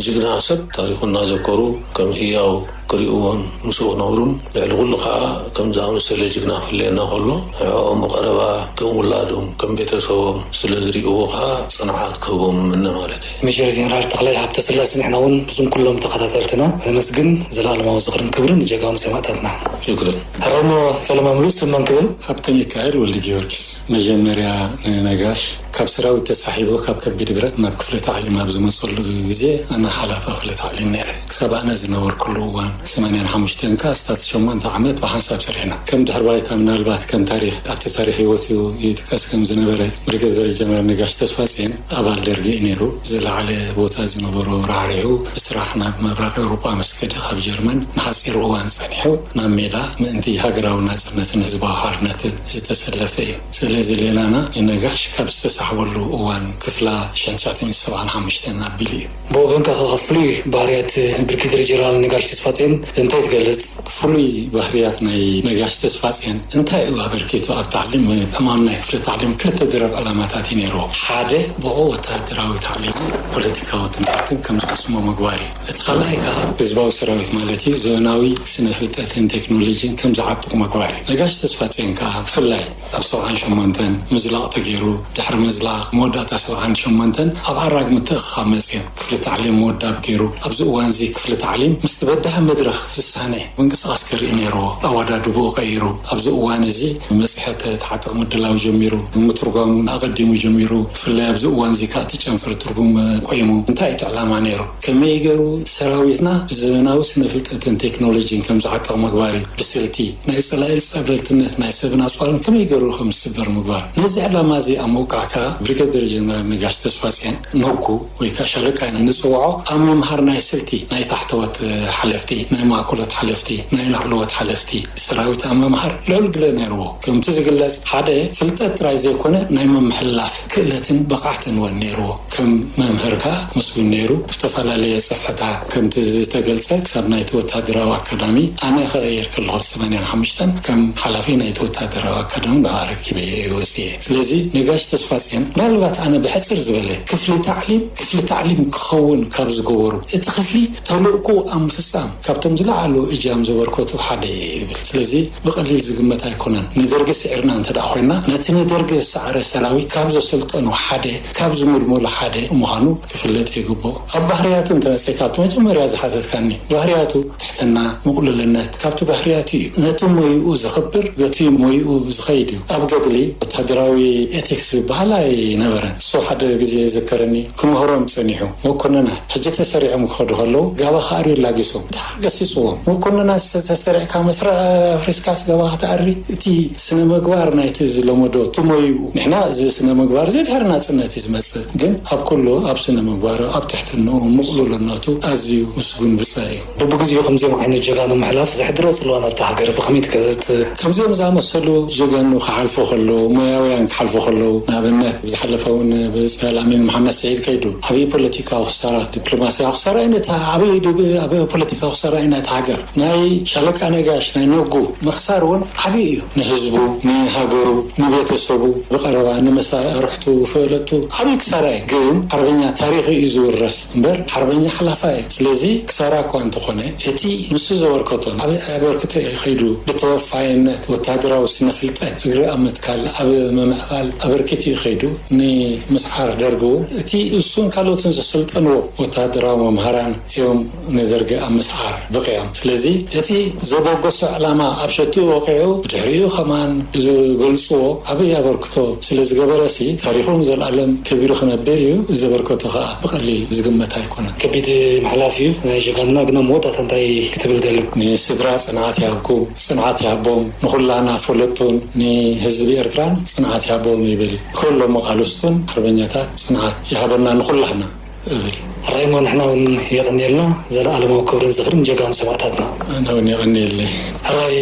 ጅግና ሰብ ታሪኹ እናዘከሩ ከም ህያው ክሪእዎን ምስኡ ክነብሩን፣ ልዕሊ ኩሉ ከዓ ከም ዝኣመሰለ ጅግና ክፍለየና ከሎ፣ ንዕኦም ብቐረባ ከም ውላዶም፣ ከም ቤተሰቦም ስለ ዝሪእዎ ከዓ ጽንዓት ክህቦም እምነ ማለት እዩ። ሜጀር ጀነራል ተኽላይ ሃብተስላሴ፣ ንሕና እውን ብስም ኩሎም ተኸታተልትና ነመስግን። ዘለኣለማዊ ዝኽርን ክብርን ንጀጋኑ ሰማእታትና። ሽክርን። ሕራሞ ፈለማ ምሉእ ስም መን ክብል? ሃብተ ሚካኤል ወልደ ጊዮርጊስ። መጀመርያ ንነጋሽ ካብ ሰራዊት ተሳሒቡ ካብ ከቢድ ብረት ናብ ክፍለ ታዕሊም ኣብ ዝመጸሉ ግዜ ኣነ ሓላፊ ክፍለ ታዕሊም ነይረ። ክሳብ ኣነ ዝነበርኩሉ እዋን፣ ሰማንያን ሓሙሽተን፣ ከኣ ኣስታት ሸሞንተ ዓመት ብሓንሳብ ሰሪሕና። ከም ድሕሪ ባይታ፣ ምናልባት ከም ታሪኽ፣ ኣብቲ ታሪኽ ህይወቱ ይጥቀስ ከም ዝነበረ፣ ብሪገደር ጀነራል ነጋሽ ተስፋጽዮን ኣባል ደርጊ እዩ ነይሩ። ዝለዓለ ቦታ ዝነበሮ ራሕሪሑ ብስራሕ ናብ ምብራቕ ኤውሮጳ ምስ ከደ፣ ካብ ጀርመን ንሓጺር እዋን ጸኒሑ ናብ ሜዳ ምእንቲ ሃገራዊ ናጽነትን ህዝባዊ ሓርነትን ዝተሰለፈ እዩ። ስለዚ ሌላና ንነጋሽ ካብ ዝተሳሕበሉ እዋን ክፍላ ሽሕን ትሽዓተ ሚእትን ሰብዓን ሓሙሽተን ኣቢሉ እዩ። ብወገንካ ከ ፍሉይ ባህርያት ብርጌደር ጀነራል ነጋሽ ተስፋጽዮን እንታይ ትገልጽ? ፍሉይ ባህርያት ናይ ነጋሽ ተስፋጽዮን እንታይ እዩ ኣበርኪቱ ኣብ ታዕሊም? ዕማም ናይ ክፍሊ ታዕሊም ክልተ ድረብ ዕላማታት እዩ ነይርዎ። ሓደ፣ ብቑዕ ወተሃደራዊ ታዕሊምን ፖለቲካዊ ትምህርትን ከም ዝቐስሞ ምግባር እዩ። እቲ ካልኣይ ከኣ ህዝባዊ ሰራዊት ማለት እዩ፣ ዘበናዊ ስነ ፍልጠትን ቴክኖሎጂን ከም ዝዓጥቕ ምግባር እዩ። ነጋሽ ተስፋጽዮን ከኣ ብፍላይ ኣብ ሰብዓን ሸሞንተን ምዝላቕ ተገይሩ፣ ድሕሪ ምዝላቕ መወዳእታ ሰብዓን ሸሞንተን ኣብ ዓራግ ምትእኽኻብ መጽዮም። ክፍሊ ታዕሊም ምውዳብ ገይሩ። ኣብዚ እዋን እዚ ክፍሊ ታዕሊም ምስቲ በዳሂ መድረኽ ዝሳነ ምንቅስቓስ ከርኢ ነይርዎ። ኣወዳድብኡ ቀይሩ። ኣብዚ እዋን እዚ መጽሔት ተዓጠቕ ምድላው ጀሚሩ። ምትርጓሙ ኣቐዲሙ ጀሚሩ። ብፍላይ ኣብዚ እዋን እዚ ከኣ እቲ ጨንፈር ትርጉም ቆይሙ። እንታይ እቲ ዕላማ ነይሩ? ከመይ ገይሩ ሰራዊትና ብዘበናዊ ስነ ፍልጠትን ቴክኖሎጂን ከም ዝዓጠቕ ምግባር እዩ። ብስልቲ ናይ ጸላኢ ጸብለልትነት ናይ ሰብን ኣጽዋርን ከመይ ገይሩ ከም ዝስበር ምግባር። ነዚ ዕላማ እዚ ኣብ ምውቃዕ ከኣ ብሪገደር ጀነራል ነጋሽ ተስፋጽዮን፣ ነጉ ወይ ከኣ ሻለቃ ኢና ንጽውዖ፣ ኣብ ምምሃር ናይ ስልቲ ናይ ታሕተዎት ሓለፍቲ፣ ናይ ማእከሎት ሓለፍቲ፣ ናይ ላዕለዎት ሓለፍቲ ሰራዊት ኣብ ምምሃር ልዑል ግደ ነይርዎ። ከምቲ ዝግለጽ፣ ሓደ ፍልጠት ጥራይ ዘይኮነ ናይ ምምሕልላፍ ክእለትን ብቕዓትን እውን ነይርዎ። ከም መምህር ከኣ መስጉን ነይሩ። ብዝተፈላለየ ጽፍሕታት ከምቲ ዝተገልጸ ክሳብ ናይቲ ወተሃደራዊ ኣካዳሚ ኣነ ክቕየር ከለኹ ሰማንያን ሓሙሽተን ከም ሓላፊ ናይቲ ወተሃደራዊ ኣካዳሚ ብኣረኪበ እየ ወጽየ። ስለዚ ነጋሽ ተስፋጽዮን ምናልባት ኣነ ብሕጽር ዝበለ ክፍሊ ታዕሊም፣ ክፍሊ ታዕሊም ክኸውን ካብ ዝገበሩ፣ እቲ ክፍሊ ተልእኮ ኣብ ምፍጻም ካብቶም ዝለዓሉ እጃም ዘበርከቱ ሓደ እየ ይብል። ስለዚ ብቐሊል ዝግመት ኣይኮነን። ንደርጊ ስዒርና እንተ ደኣ ኮይና፣ ነቲ ንደርጊ ዝሰዓረ ሰራዊት ካብ ዘሰልጠኑ ሓደ፣ ካብ ዝምልመሉ ሓደ ምዃኑ ክፍለጥ ይግብኦ። ኣብ ባህርያቱ እንተ መጺእካ፣ ኣብቲ መጀመርያ ዝሓተትካኒ፣ ባህርያቱ ትሕትና፣ ምቕሉልነት ካብቲ ባህርያቱ እዩ። ነቲ ሞይኡ ዘኽብር፣ በቲ ሞይኡ ዝኸይድ እዩ። ኣብ ገድሊ ወተሃደራዊ ኤቲክስ ዝበሃል ኣይነበረን። እሱ ሓደ ግዜ የዘከረኒ፣ ክምህሮም ጸኒሑ፣ መኮንናት ሕጂ ተሰሪዖም ክኸዱ ከለዉ፣ ጋባ ክኣርዩ ላጊሶም፣ ድሓር ገሲጽዎም። መኮንናት፣ ተሰሪዕካ መስርዕ ኣፍሪስካስ ጋባ ክትኣሪ? እቲ ስነ ምግባር ናይቲ ዝለመዶ ትሞይኡ። ንሕና እዚ ስነ ምግባር እዚ ድሕሪ ናጽነት እዩ ዝመጽእ። ግን ኣብ ኩሉ፣ ኣብ ስነ ምግባሩ፣ ኣብ ትሕትንኡ፣ ምቕሉልነቱ ኣዝዩ ምስጉን ብጻይ እዩ። በብግዜኡ ከምዚኦም ዓይነት ጀጋኑ ምሕላፍ ዘሕድሮ ጽልዋ ናብታ ሃገር ብኸመይ ትገልጽ? ከምዚኦም ዝኣመሰሉ ጀጋኑ ክሓልፉ ከለዉ፣ ሞያውያን ክሓልፉ ከለዉ፣ ንኣብነት፣ ዝሓለፈ እውን ብጻይ ኣልኣሚን መሓመድ ስዒድ ከይዱ፣ ዓብዪ ፖለቲካዊ ክሳራ፣ ዲፕሎማስያዊ ክሳራ ኣይነት፣ ዓብዪ ዲብ-፣ ኣብ ፖለቲካዊ ክሳራ ኣይነት ሃገር። ናይ ሻለቃ ነጋሽ፣ ናይ ነጉ ምኽሳር እውን ዓብዪ እዩ። ንህዝቡ፣ ንሃገሩ፣ ንቤተሰቡ ብቐረባ፣ ንመሳርሕቱ፣ ፈለጥቱ ዓብዪ ክሳራ እዩ። ግን ሓርበኛ ታሪኽ እዩ ዝውረስ እምበር ሓርበኛ ሓላፋ እዩ። ስለዚ ክሳራ እኳ እንተኾነ፣ እቲ ንሱ ዘበርከቶ፣ ዓብዪ ኣበርክቶ እዩ ከይዱ። ብተወፋይነት፣ ወታደራዊ ስነ ፍልጠት፣ እግሪ ኣብ ምትካል፣ ኣብ ምምዕባል ኣበርኪቱ እዩ ከይዱ። ንምስዓር ደርግ እውን እቲ እሱን ካልኦትን ዘሰልጠንዎ ወታደራዊ መምሃራን እዮም ንደርግ ኣብ ምስዓር በቒዖም። ስለዚ እቲ ዘበገሶ ዕላማ ኣብ ሸትኡ ወቒዑ፣ ብድሕሪኡ ከማን ዝገልጽዎ ዓብዪ ኣበርክቶ ስለ ዝገበረሲ፣ ታሪኹ ንዘለኣለም ከቢሩ ክነብር እዩ። ዘበርከቶ ከኣ ብቐሊል ዝግመት ኣይኮነን። ከቢድ ምሕላፍ እዩ ናይ ጀጋኑና። ግና መወዳእታ እንታይ ክትብል ደሊ? ንስድራ ጽንዓት ይሃብኩም፣ ጽንዓት ይሃቦም። ንኹላና ፈለጥቱን ንህዝቢ ኤርትራን ጽንዓት ይሃቦም ይብል። ኩሎም መቓልስቱን ሓርበኛታት ጽንዓት ይሃበና ንኹላህና እብል። ሕራይ እሞ ንሕና እውን የቐንየልና። ዘለኣለማዊ ክብርን ዝኽርን ጀጋኑ ሰማእታትና። ኣነ እውን የቐንየለይ። ሕራይ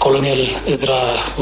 ኮሎኔል እዝራ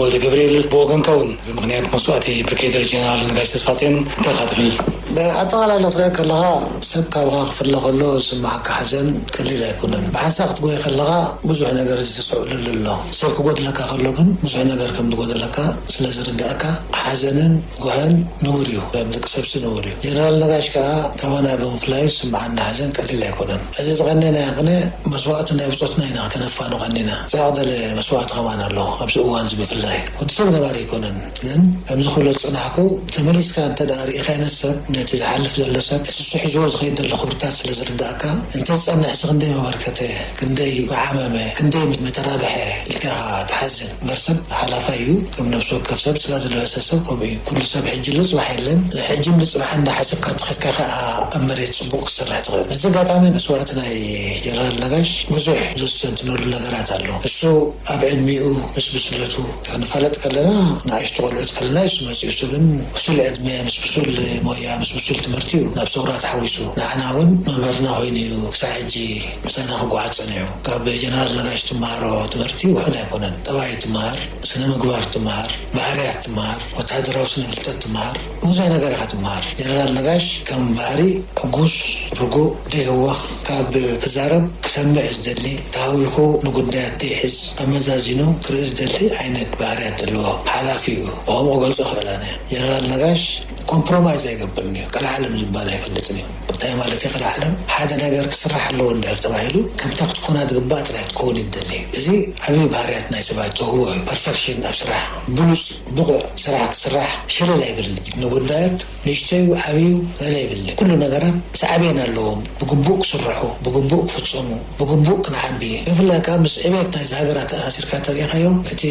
ወልደ ገብርኤል፣ ብወገንካ እውን ብምኽንያት መስዋእቲ ብሪጌደር ጀነራል ነጋሽ ተስፋጽዮን እንታይ ኢኻ ትብል? ብኣጠቓላሊ ክትሪኦ ከለኻ፣ ሰብ ካብኻ ክፍለ ከሎ ዝስምዓካ ሓዘን ቀሊል ኣይኮነን። ብሓንሳእ ክትጎይ ከለኻ ብዙሕ ነገር ዝተሰዕልሉ ኣሎ። ሰብ ክጎድለካ ከሎ ግን ብዙሕ ነገር ከም ዝጎደለካ ስለ ዝርድኣካ፣ ሓዘንን ጉሕን ንቡር እዩ፣ ከም ደቂ ሰብሲ ንቡር እዩ። ጀነራል ነጋሽ ከኣ ካባና ብምፍላዩ ዝስምዓና ሓዘን ቀሊል ኣይኮነን። እዚ ዝቐነየናዮ ቅነ መስዋእቲ ናይ ብጾትና ኢና ከነፋኑ ቀኒና። ዝኣቕደለ መስዋእቲ ከማን ኣሎ ኣብዚ እዋን እዚ ብፍላይ። ወዲ ሰብ ነባሪ ኣይኮነን፣ ግን ከምዚ ክብሎ ዝጸናሕኩ፣ ተመሊስካ እንተ ደኣ ርኢኻዮ ነቲ ሰብ፣ ነቲ ዝሓልፍ ዘሎ ሰብ፣ እቲ እሱ ሒዝዎ ዝኸይድ ዘሎ ክብርታት ስለ ዝርድኣካ፣ እንተ ዝጸንሕሲ ክንደይ መበርከተ፣ ክንደይ ምዓመመ፣ ክንደይ ምተራብሐ ኢልካ ኢኻ ትሓዝን። እምበር ሰብ ሓላፋይ እዩ፣ ከም ነፍሲ ወከፍ ሰብ ስጋ ዝለበሰ ሰብ ከምኡ እዩ። ኩሉ ሰብ ሕጂ ኣሎ ጽባሕ የለን። ሕጂ ንጽባሕ እንዳሓሰብካ ተኸድካ ከኣ ኣብ መሬት ጽቡቕ ክትሰርሕ ትኽእል። በዚ ኣጋጣሚ መስዋእቲ ናይ ጀነራል ነጋሽ ብዙሕ ዘስተንትነሉ ነገራት ኣሎ። እሱ ኣብ ዕድሚኡ ምስ ብስለቱ ክንፋለጥ ከለና፣ ንኣሽቱ ቆልዑት ከለና እዩ እሱ መጺኡ። እሱ ግን ብሱል ዕድመ፣ ምስ ብሱል ሞያ፣ ምስ ብሱል ትምህርቲ እዩ ናብ ሰውራ ተሓዊሱ። ንዓና እውን መምህርና ኮይኑ እዩ ክሳዕ ሕጂ ምሳና ክጓዓዝ ጸኒሑ። ካብ ጀነራል ነጋሽ ትመሃሮ ትምህርቲ ውሑድ ኣይኮነን። ጠባይ ትመሃር፣ ስነ ምግባር ትመሃር፣ ባህርያት ትመሃር፣ ወተሃደራዊ ስነ ፍልጠት ትመሃር፣ ብዙሕ ነገር ኢኻ ትመሃር። ጀነራል ነጋሽ ከም ባህሪ ዕጉስ፣ ርጉእ፣ ደይህወኽ፣ ካብ ክዛረብ ክሰምዕ ዝደሊ፣ ተሃዊኹ ንጉዳያት ደይሕዝ፣ ኣመዛዚኑ ክርኢ ዝደሊ ዓይነት ባህርያት ዘለዎ ሓላፊ እዩ። ብኸምኡ ክገልጾ እኽእል ኣነ። ጀነራል ነጋሽ ኮምፕሮማይዝ ኣይገብርን እዩ። ቀልዓለም ዝበሃል ኣይፈልጥን እዩ። እንታይ ማለት እዩ ቀልዓለም? ሓደ ነገር ክስራሕ ኣለዎ እንድሕር ተባሂሉ፣ ከምታ ክትኮና ዝግባእ ጥራይ ክትከውን እዩ ዝደሊ። እዚ ዓብዪ ባህርያት ናይ ሰባት ዝህቦ እዩ። ፐርፌክሽን ኣብ ስራሕ፣ ብሉጽ ብቑዕ ስራሕ ክስራሕ ሸለል ኣይብልን። ንጉዳያት ንእሽተዩ ዓብዩ ገለ የብልን። ኩሉ ነገራት ሳዕቤን ኣለዎም። ብግቡእ ክስርሑ፣ ብግቡእ ክፍጸሙ፣ ብግቡእ ክንዓቢ። ብፍላይ ከኣ ምስ ዕቤት ናይዚ ሃገር ኣተኣሳሲርካ ተሪኢኻዮ፣ እቲ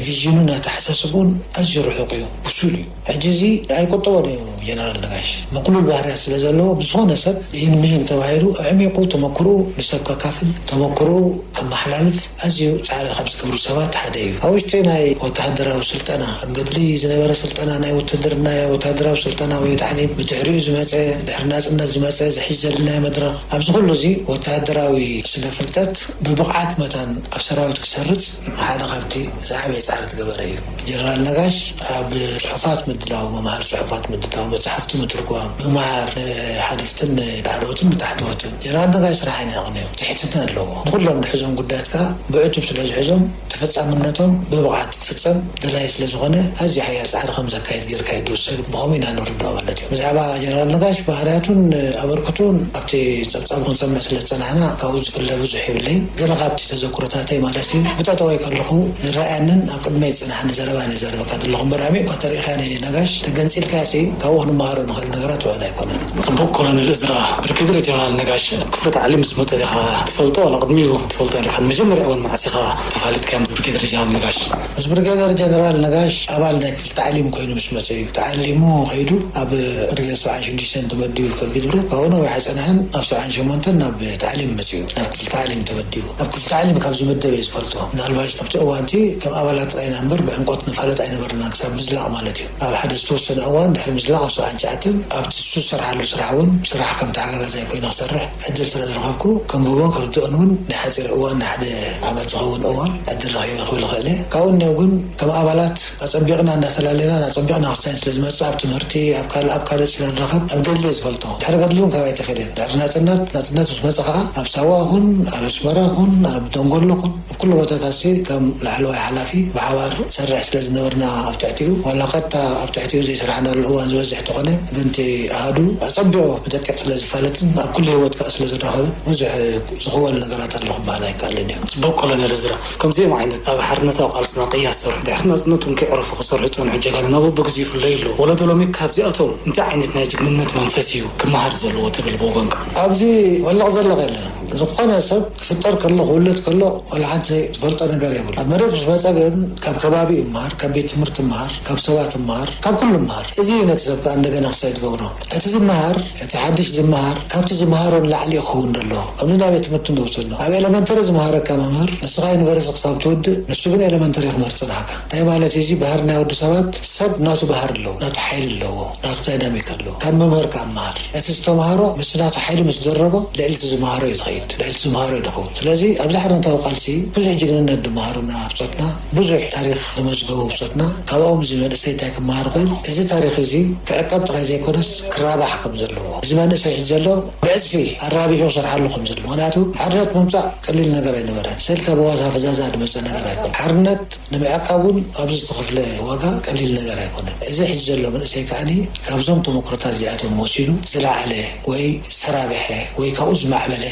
ቪዥኑን ኣተሓሳስብኡን ኣዝዩ ርሑቕ እዩ፣ ብሱል እዩ። ሕጂ እዚ ኣይቁጠቦን እዩ ጀነራል ነጋሽ። ምቕሉል ባህርያት ስለ ዘለዎ፣ ብዝኾነ ሰብ ይህን ምሂን ተባሂሉ ኣዕሚቑ ተመክሮኡ ንሰብ ከካፍል፣ ተመክሮኡ ከመሓላልፍ ኣዝዩ ጻዕሪ ካብ ዝገብሩ ሰባት ሓደ እዩ። ኣብ ውሽጢ ናይ ወተሃደራዊ ስልጠና፣ ኣብ ገድሊ ዝነበረ ስልጠና፣ ናይ ውትድርና፣ ናይ ወተሃደራዊ ስልጠና ወይ ታዕሊም፣ ብድሕሪኡ ዝመጸ፣ ድሕሪ ናጽነት ዝመጸ፣ ዝሕሽ ዘድልናዮ መድረኽ፣ ኣብዚ ኩሉ እዚ ወተሃደራዊ ስነ ፍልጠት ብብቕዓት መታን ኣብ ሰራዊት ክሰርጽ ሓደ ካብቲ ዝዓበየ ጻዕሪ ዝገበረ እዩ። ጀነራል ነጋሽ ኣብ ጽሑፋት ምድላው፣ መምሃሪ ጽሑፋት ምድላው፣ መጽሓፍቲ ምትርጓም፣ ምምሃር፣ ንሓለፍትን ንላዕለዎትን ንታሕተዎትን። ጀነራል ነጋሽ ስራሕ ኣይነቕንዮም፣ ትሕትና ኣለዎ። ንኹሎም ንሕዞም ጉዳያት ከኣ ብዕቱብ ስለ ዝሕዞም፣ ተፈጻምነቶም ብብቕዓት ክፍጸም ደላይ ስለ ዝኾነ፣ ኣዝዩ ሓያል ጻዕሪ ከም ዘካየድ ጌርካ እዩ ዝውሰድ። ብኸምኡ ኢና ንርድኦ ማለት እዩ። ብዛዕባ ጀነራል ነጋሽ ባህርያቱን ኣበርክቱን ኣብቲ ጸብጻብ ክንሰምዕ ስለ ዝጸናሕና፣ ካብኡ ዝፍለ ብዙሕ የብለይን። ገለ ካብቲ ተዘክሮታተይ ማለት እዩ፣ ብጠጠወይ ከለኹ ዝረኣያንን ኣብ ቅድመይ ዝጸንሓኒ ዘረባን እየ ዘረበካ ዘለኹ እምበር፣ ኣሜ እኳ ተሪኢኻኒ ነጋሽ፣ ተገንጺልካ ያሲ ካብኡ ክንመሃሮ ንኽእል ነገራት ውዕል ኣይኮነን። ጽቡቕ ኮሎኔል እዝራ፣ ብርጌደር ጀነራል ነጋሽ ኣብ ክፍሊ ታዕሊም ምስ መጸ ዲኻ ትፈልጦ? ዋላ ቅድሚኡ ትፈልጦ ኢኻ? መጀመርያ እውን መዓስ ኢኻ ተፋሊጥካዮም ምስ ብርጌደር ጀነራል ነጋሽ? ምስ ብርጌደር ጀነራል ነጋሽ ኣባል ናይ ክፍሊ ታዕሊም ኮይኑ ምስ መጸ እዩ። ተዓሊሙ ከይዱ ኣብ ብርጌድ ሰብዓን ሽዱሽተን ተመዲቡ ከቢድ ብረት፣ ካብኡ ነዊሕ ኣይጸንሐን፣ ኣብ ሰብዓን ሸሞንተን ናብ ታዕሊም መጺኡ፣ ናብ ክፍሊ ታዕሊም ተመዲቡ። ኣብ ክፍሊ ታዕሊም ካብ ዝምደብ እየ ዝፈልጦ። ምናልባሽ ኣብቲ እዋንቲ ከም ኣባላት ጥራይ ኢና እምበር ብዕምቆት ንፋለጥ ኣይነበርና፣ ክሳብ ምዝላቕ ማለት እዩ። ኣብ ሓደ ዝተወሰነ እዋን ድሕሪ ምዝላቕ ኣብ ሰብዓን ትሽዓተን ኣብቲ እሱ ዝሰርሓሉ ስራሕ እውን ስራሕ ከም ተሓጋጋዛይ ኮይነ ክሰርሕ ዕድል ስለ ዝረኸብኩ፣ ከንብቦን ክርድኦን እውን ናይ ሓፂር እዋን፣ ናይ ሓደ ዓመት ዝኸውን እዋን ዕድል ረኺበ ክብል እኽእል እየ። ካብኡ እኒኦ ግን ከም ኣባላት ኣጸቢቕና እንዳተላለና፣ ኣጸቢቕና ክሳይን ስለ ዝመጽእ፣ ኣብ ትምህርቲ፣ ኣብ ካልእ፣ ኣብ ካልእ ስለ ንረኸብ፣ ኣብ ገድሊ እየ ዝፈልጦ። ድሕሪ ገድሊ እውን ካባይ ኣይተፈልየን። ድሕሪ ናጽነት፣ ናጽነት ምስ መጸ ኸዓ፣ ኣብ ሳዋ ኹን፣ ኣብ ኣስመራ ኹን፣ ኣብ ደንጎሎ ኹን፣ ኣብ ኩሉ ቦታታት ሲ ከም ላዕለዋይ ሓላፊ ብሓባር ሰርሕ ስለ ዝነበርና፣ ኣብ ትሕቲኡ፣ ዋላ ቀጥታ ኣብ ትሕቲኡ ዘይሰራሕናሉ እዋን ዝበዝሕ ተኾነ፣ ግን እቲ ኣሃዱ ኣጸቢቑ ብደቂቕ ስለ ዝፋለጥን ኣብ ኩሉ ህይወት ከኣ ስለ ዝራኸብን፣ ብዙሕ ዝኽወል ነገራት ኣሎ ክበሃል ኣይከኣልን እዩ። ጽቡቕ ኮሎኔል እዝራ፣ ከምዚኦም ዓይነት ኣብ ሓርነታዊ ቃልስና ቅያ ዝሰርሑ፣ ድሕሪ ናጽነት እውን ከየዕረፉ ክሰርሑ ዝጸንሑ ጀጋኑና በብግዚኡ ይፍለዩ ኣለዉ። ወለዶ ሎሚ ካብዚኣቶም እንታይ ዓይነት ናይ ጅግንነት መንፈስ እዩ ክመሃር ዘለዎ ትብል ብወገንካ? ኣብዚ ወለቕ ዘለቕ የለን። ዝኾነ ሰብ ክፍጠር ከሎ፣ ክውለድ ከሎ፣ ዋላ ሓንቲ ዘይትፈልጦ ነገር የብሉ። ኣብ መሬት ምስ መጸ ግን ካብ ከባቢ ይመሃር፣ ካብ ቤት ትምህርቲ ይመሃር፣ ካብ ሰባት ይመሃር፣ ካብ ኩሉ ይመሃር። እዚ እዩ ነቲ ሰብ ከኣ እንደገና ክሳይ ትገብሮ። እቲ ዝመሃር፣ እቲ ሓድሽ ዝመሃር፣ ካብቲ ዝመሃሮ ንላዕሊ እዩ ክኸውን ዘለዎ። ከምዚ ናይ ቤት ትምህርቲ ንውሰዶ። ኣብ ኤለመንተሪ ዝመሃረካ መምህር፣ ንስኻ ዩኒቨርሲቲ ክሳብ ትወድእ፣ ንሱ ግን ኤለመንተሪ ክምህር ጽንሓካ። እንታይ ማለት እዩ? እዚ ባህሪ ናይ ወዲ ሰባት፣ ሰብ ናቱ ባህሪ ኣለዎ፣ ናቱ ሓይሊ ኣለዎ፣ ናቱ ዳይናሚክ ኣለዎ። ካብ መምህር ከኣ መሃር። እቲ ዝተምሃሮ ምስ ናቱ ሓይሊ ምስ ደረቦ፣ ልዕሊ እቲ ዝመሃሮ እዩ ዝኸይድ፣ ልዕሊ እቲ ዝመሃሮ እዩ ዝኸውን። ስለዚ፣ ኣብዚ ሓርነታዊ ቃልሲ ብዙሕ ጅግንነት ዝመሃሩና ብጾትና፣ ብዙሕ ታሪኽ ዘመዝገቡ ብጾትና፣ ካብኦም እዚ መንእሰይ እንታይ ክመሃር ይኽእል? እዚ ታሪኽ እዚ ክዕቀብ ጥራይ ዘይኮነስ፣ ክራባሕ ከም ዘለዎ። እዚ መንእሰይ ሕጂ ዘሎ ብዕጽፊ ኣራቢሑ ክሰርሓሉ ከም ዘለዎ። ምኽንያቱ፣ ሓርነት ምምጻእ ቀሊል ነገር ኣይነበረን። ሰልካ ብዋዛ ፈዛዛ ዝመጸ ነገር ኣይኮነን። ሓርነት ንምዕቃብ እውን ኣብዚ ዝተኸፍለ ዋጋ ቀሊል ነገር ኣይኮነን። እዚ ሕጂ ዘሎ መንእሰይ ከኣኒ ካብዞም ተመክሮታት እዚኣቶም ወሲዱ ዝለዓለ ወይ ዝተራብሐ ወይ ካብኡ ዝማዕበለ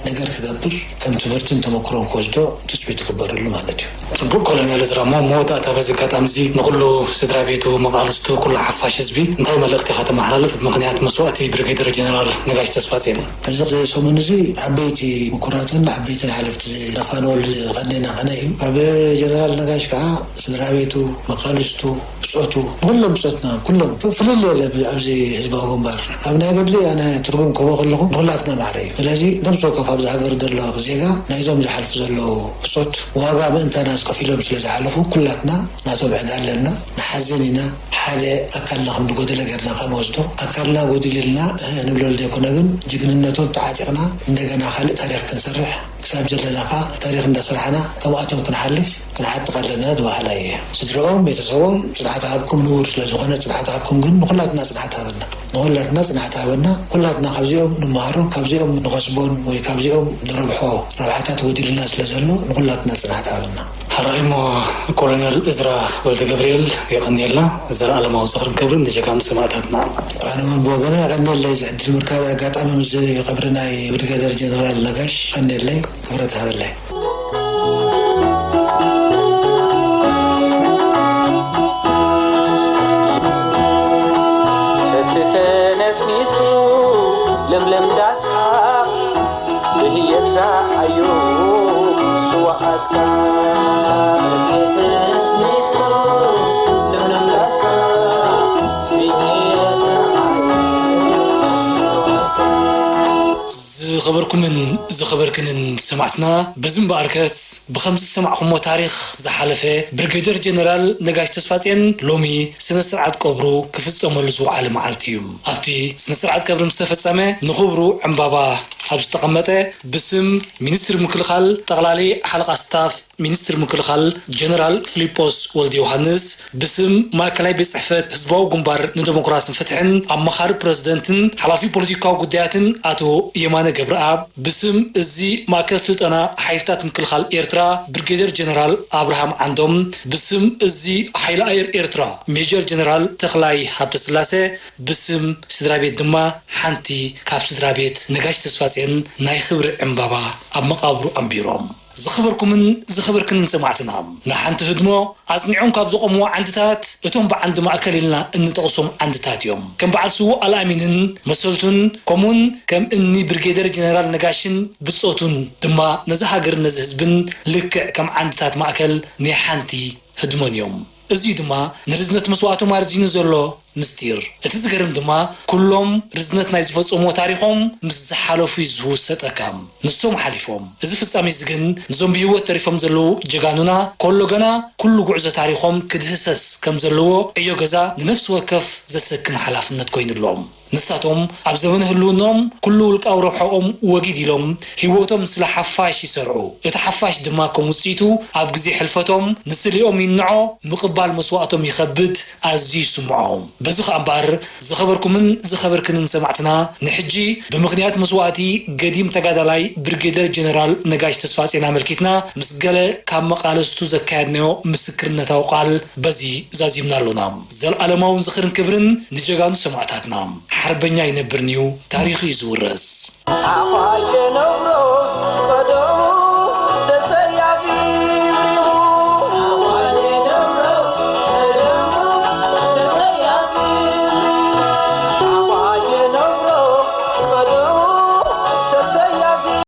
ነገር ክገብር ከም ትምህርትን ተመክሮን ክወስዶ ትጽቢት ይግበረሉ ማለት እዩ። ጽቡቕ ኮሎኔል እዝራ፣ እሞ መወዳእታ በዚ ኣጋጣሚ እዚ ንኹሉ ስድራ ቤቱ፣ መቓልስቱ፣ ኩሉ ሓፋሽ ህዝቢ እንታይ መልእኽቲ ኢኻ ተመሓላልፍ? ምኽንያት መስዋእቲ ብሪጌደር ጀነራል ነጋሽ ተስፋጼን። እዚ ሰሙን እዚ ዓበይቲ ምኩራትን ዓበይቲ ሓለፍቲ ዘፋንወሉ ቀንዲ ናኸነ እዩ። ካብ ጀነራል ነጋሽ ከዓ ስድራ ቤቱ፣ መቃልስቱ፣ ብጾቱ፣ ንኩሎም ብጾትና፣ ኩሎም፣ ፍ-፣ ፍልልይ የለን ኣብዚ ህዝባዊ ግንባር። ኣብ ናይ ገድሊ ኣነ ትርጉም ክህቦ ከለኹ ንኹላትና ማዕረ እዩ። ስለዚ ነብሲ ወከፍ ኣብዚ ሃገር ዘሎ ዜጋ ናይዞም ዝሓልፉ ዘለዉ ብጾት ዋጋ ምእንታና ዝከፊሎም ስለ ዝሓለፉ ኩላትና ናቶም ዕዳ ኣለና፣ ንሓዝን ኢና። ሓደ ኣካልና ከም ዝጎደለ ጌርና ከኣ ንወስዶ። ኣካልና ጎዲሉልና፣ እህ፣ ንብለሉ ዘይኮነ ግን ጅግንነቶም ተዓጢቕና እንደገና ካልእ ታሪኽ ክንሰርሕ ክሳብ ዘለና ከኣ ታሪኽ እንዳሰራሕና ከምኣቶም ክንሓልፍ ክንዓጥቕ ኣለና ዝበሃል እየ። ስድርኦም፣ ቤተሰቦም ጽንዓት ሃብኩም ንቡር ስለ ዝኾነ ጽንዓት ሃብኩም፣ ግን ንኹላትና ጽንዓት ሃበና። ንኹላትና ጽንዓት ሃበና። ኩላትና ካብዚኦም ንመሃሮ፣ ካብዚኦም ንኸስቦን ወይ ካብዚኦም ንረብሖ ረብሓታት ጎዲሉና ስለ ዘሎ ንኹላትና ጽንዓት ሃበና። ሕራይ እሞ ኮሎኔል እዝራ ወልደ ገብርኤል የቐንየልና። ዘለኣለማዊ ዝኽርን ክብርን ንጀጋኑ ሰማእታትና። ኣነ እውን ብወገነ የቐንየለይ እዚ ዕድል ምርካብ ኣጋጣሚ ምስዚ ቀብሪ ናይ ብሪጋደር ጀነራል ነጋሽ የቐንየለይ። ክብረት ሃበለይ። ሰቲ ተነስኒሱ ለምለም ዳስካ ብህየት ረኣዮ ስዋኣትካ። ሰቲ ተነስኒሱ ለምለም ዳስካ ብህየት ረኣዮ ስዋኣትካ። ዝኸበርኩምን ዝኸበርክንን ሰማዕትና፣ በዚ እምበኣርከስ ብኸምዚ ዝሰማዕኹሞ ታሪኽ ዝሓለፈ ብርጌደር ጀነራል ነጋሽ ተስፋጼን ሎሚ ስነ ስርዓት ቀብሩ ክፍጸመሉ ዝወዓለ መዓልቲ እዩ። ኣብቲ ስነ ስርዓት ቀብሪ ምስ ተፈጸመ ንኽብሩ ዕምባባ ኣብ ዝተቐመጠ ብስም ሚኒስትሪ ምክልኻል ጠቕላሊ ሓለቓ ስታፍ ሚኒስትር ምክልኻል ጀነራል ፊሊጶስ ወልደ ዮሃንስ፣ ብስም ማእከላይ ቤት ጽሕፈት ህዝባዊ ግንባር ንደሞክራስን ፍትሕን ኣማኻሪ ፕረዚደንትን ሓላፊ ፖለቲካዊ ጉዳያትን ኣቶ የማነ ገብረኣብ፣ ብስም እዚ ማእከል ስልጠና ሓይልታት ምክልኻል ኤርትራ ብሪጌደር ጀነራል ኣብርሃም ዓንዶም፣ ብስም እዚ ሓይሊ ኣየር ኤርትራ ሜጀር ጀነራል ተኽላይ ሃብተስላሰ፣ ብስም ስድራ ቤት ድማ ሓንቲ ካብ ስድራ ቤት ነጋሽ ተስፋጼን ናይ ክብሪ ዕምባባ ኣብ መቓብሩ ኣንቢሮም። ዝኸበርኩምን ዝኸበርክንን ሰማዕትና፣ ንሓንቲ ህድሞ ኣጽኒዖም ካብ ዘቖምዎ ዓንድታት፣ እቶም ብዓንዲ ማእከል ኢልና እንጠቕሶም ዓንድታት እዮም። ከም በዓል ስዉእ ኣልኣሚንን መሰልቱን፣ ከምኡውን ከም እኒ ብርጌደር ጀነራል ነጋሽን ብጾቱን ድማ ነዚ ሃገርን ነዚ ህዝብን ልክዕ ከም ዓንድታት ማእከል ናይ ሓንቲ ህድሞን እዮም። እዚዩ ድማ ንርዝነት መስዋእቶም ኣርዚኑ ዘሎ ምስጢር። እቲ ዝገርም ድማ፣ ኩሎም ርዝነት ናይ ዝፈጸምዎ ታሪኾም ምስ ዝሓለፉ እዩ ዝውሰጠካ። ንሶም ሓሊፎም። እዚ ፍጻሜ እዚ ግን፣ ነዞም ብህይወት ተሪፎም ዘለዉ ጀጋኑና፣ ኮሎ ገና ኩሉ ጉዕዞ ታሪኾም ክድህሰስ ከም ዘለዎ ዕዮ ገዛ ንነፍሲ ወከፍ ዘሰክም ሓላፍነት ኮይኑ ኣሎ። ንሳቶም ኣብ ዘመነ ህልውናኦም ኩሉ ውልቃዊ ረብሓኦም ወጊድ ኢሎም ህይወቶም ስለ ሓፋሽ ይሰርዑ። እቲ ሓፋሽ ድማ ከም ውጽኢቱ ኣብ ግዜ ሕልፈቶም ንስሊኦም ይንዖ፣ ምቕባል መስዋእቶም ይኸብድ፣ ኣዝዩ ይስምዖ። በዚ ኸኣ እምበኣር ዝኸበርኩምን ዝኸበርክንን ሰማዕትና፣ ንሕጂ ብምኽንያት መስዋእቲ ገዲም ተጋዳላይ ብርጌደር ጀነራል ነጋሽ ተስፋጼን ኣመልኪትና ምስ ገለ ካብ መቓልስቱ ዘካየድናዮ ምስክርነታዊ ቃል በዚ ዛዚምና ኣሎና። ዘልኣለማውን ዝኽርን ክብርን ንጀጋኑ ሰማእታትና። ሓርበኛ ኣይነብርን እዩ፣ ታሪኹ እዩ ዝውረስ።